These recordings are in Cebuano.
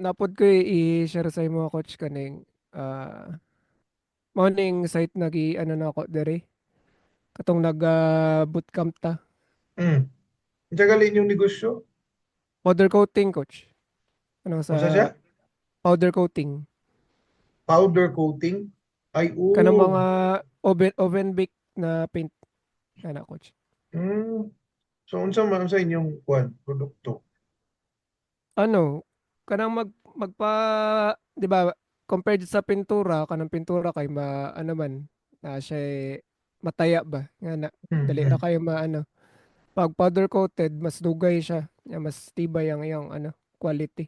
Naa pod ko i-share sa imo, coach, kaning mao ning site na gi ano nako diri. Katong nag bootcamp ta. Unsa gali inyong negosyo? Powder coating, coach. Ano sa Unsa siya? Powder coating. Powder coating? Ay, oo. Kanang mga oven bake na paint. Ana, coach. So unsa man sa inyong kuan produkto? Ano, kanang magpa, 'di ba, compared sa pintura, kanang pintura kay ma ano man na siya, mataya ba nga na dali ra kayo maano. Pag powder coated, mas dugay siya, nya mas tibay ang iyang ano, quality.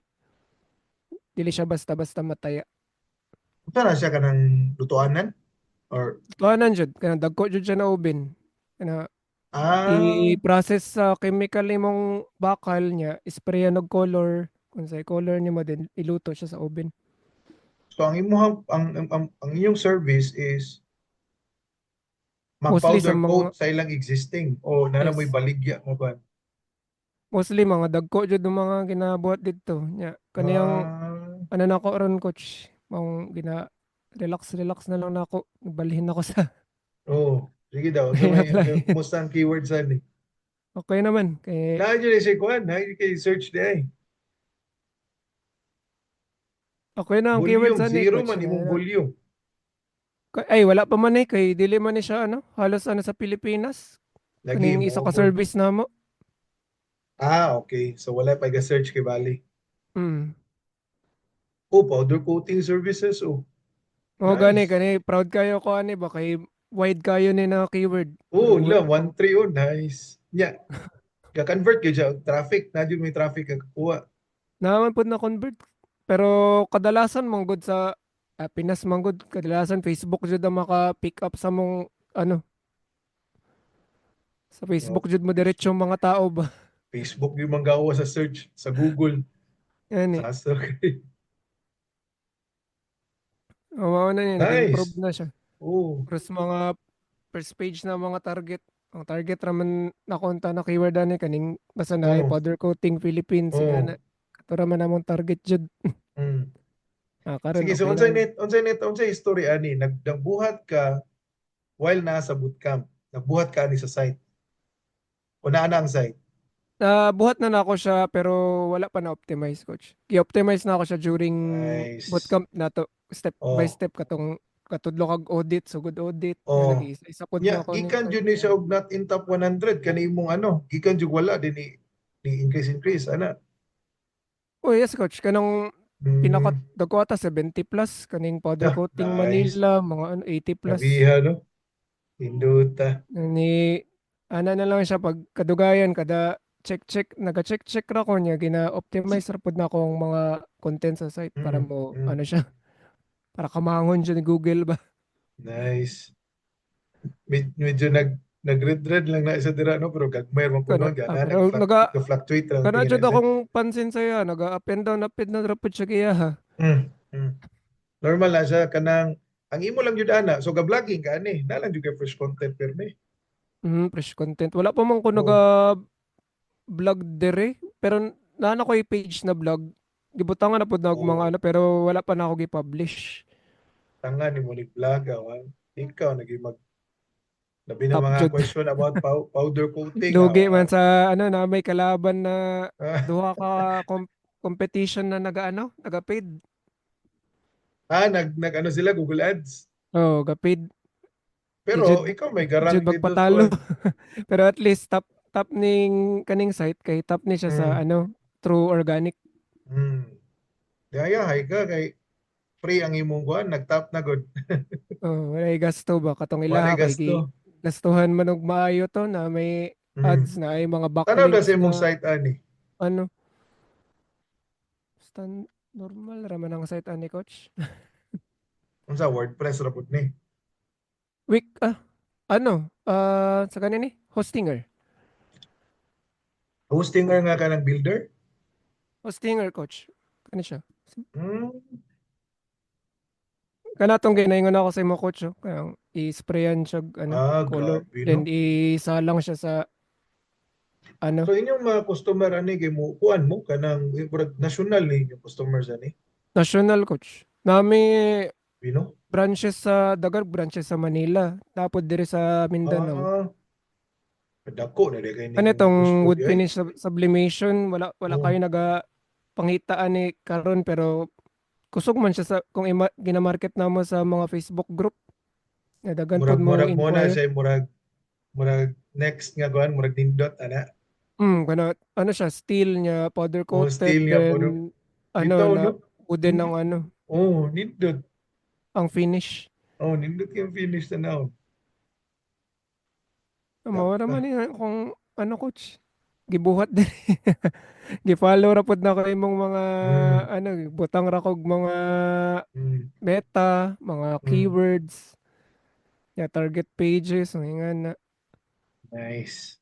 Dili siya basta-basta mataya. Unsa na siya, kanang lutuanan or Tuanan jud, kanang dagko jud siya na oven. Kana i-process sa chemical imong bakal niya, isprayan og color, kung say color nimo, then iluto siya sa oven. So ang imuhang ang inyong service is Mostly sa mag-powder mga coat sa ilang existing o naa na mo'y baligya mo ba? Mostly mga dagko jud ang mga ginabuhat didto. Nya kaniyang ano nako ron, coach, maong gina relax relax na lang nako, balhin ako sa Oh, sige daw. Unsa may apply. Kumusta ang keywords ani? Okay naman kay Naa jud ni siya kuan, naa jud kay search di ay. Okay na ang keywords Volume ani, zero coach. Man imong Ano. volume. Ay, wala pa man eh, kay dili man ni siya ano, halos ano sa Pilipinas. Lagi Kaning isa mo ka service namo. Ah, okay. So wala pa ga-search kay bali. Oh, powder coating services oh. Oh, gani Nice. Kani proud kayo ko ani ba kay wide kayo ni na keyword. Oh, Murag la 1.3 oh, nice. Nya. Ga-convert gyud siya og traffic, na jud may traffic ka kuha. Naman pud na convert. Pero kadalasan man gud sa Pinas man gud, kadalasan Facebook jud ang maka-pick up sa mong ano. Sa Facebook jud mo diretso ang mga tao ba. Facebook yung manggawa sa search sa Google. Yan eh. Sa okay. Oh, mao na ni Nice. nag-improve na siya. Oh. Pero sa mga first page na mga target, ang target raman nakonta na keyword ani kaning basta na powder coating Philippines ana. Kato ra man among target jud. Ah, karon Sige, so okay unsay na. net unsay history ani nagbuhat ka while nasa bootcamp? Nagbuhat ka ani sa site? O naa na ang site? Buhat na nako siya pero wala pa na-optimize, coach. Gi-optimize na ako siya during Nice. bootcamp nato. Step by step katong katudlo kag audit, sugod audit, nga nag-isa pod Nya na ako ni gikan site. Jud ni siya og not in top 100 kani imong ano, gikan jud wala din ni increase increase ana. Oh yes, coach, kanang pinaka dagko ata 70 plus kaning powder coating nice. Manila, mga ano, 80 plus. Grabiha no. Induta. Ni ana na lang siya pag kadugayan, kada check check, naga check check ra ko niya, gina-optimize ra pod na ako ang mga content sa site para mo ano siya, para kamangon siya ni Google ba. Nice. Medyo nag red red lang na isa dira no, pero gagmay man pud Kana no, gana pero nag-fluctuate lang kana tingin jud na siya. Akong pansin sa iya, naga up and down ra pud siya kaya ha. Normal na siya kanang ang imo lang jud ana. So ga-vlogging ka ani, na lang jud kay fresh content perme. Fresh content. Wala pa man ko naga vlog dire, pero naa na ko'y page na vlog. Gibutangan na pud na og mga ano, pero wala pa na ako gi-publish. Tanga nimo ni vlog awan. Ikaw nagi mag labi na Top mga jud. Question about powder coating. Lugi ah. man sa ano na may kalaban na duha ka competition na naga-ano, naga-paid. Ah, nag ano sila, Google Ads. Oh, ga-paid. Pero Jud ikaw may garang jud dito magpatalo. kuan. Pero at least top top ning kaning site kay top ni siya sa ano, through organic. Daya hay ka kay free ang imong kuan, nag-top na gud. Oh, walay gasto ba katong Walay ilaha kay gi gasto. Gastuhan man og maayo to na may ads na ay mga Tanaw na backlinks sa imong na site ani. Ano. Normal ra man ang site ani, coach. Unsa, WordPress ra pud ni? Week ano sa kanin ni Hostinger. Hostinger nga ka ng builder? Hostinger, coach. Kani siya. Kana tong ginaingon ako sa imo, coach, oh. Kaya i-sprayan siya og ano, Ah, color. grabe no. Then isalang siya sa Ano, So inyong mga customer ani kay mo kuan mo kanang murag national ni inyong customers ani? National, coach. Nami Bino? Branches sa daghang branches sa Manila, tapos diri sa Mindanao. Ah. Dako na kay Ano ninyong itong negosyo wood di ay. finish sublimation, wala wala Oh. kayo naga pangitaan ni karon, pero kusog man siya sa kung gina-market namo sa mga Facebook group. Nga daghan Murag pod mo murag mo na inquire. siya, murag next nga kuan, murag nindot ana. Kana ano siya, steel niya, powder Oh, coated, steel nga then powder. ano Bitaw na no. wooden ang ano, Oh, nindot. ang finish. Oh, nindot yung finish na. Mao ra Daka. Man ni kung ano, coach. Gibuhat din. Gi-follow ra pod nako imong mga ano, butang ra kog mga meta, mga keywords, ya target pages, mga nga na. Nice.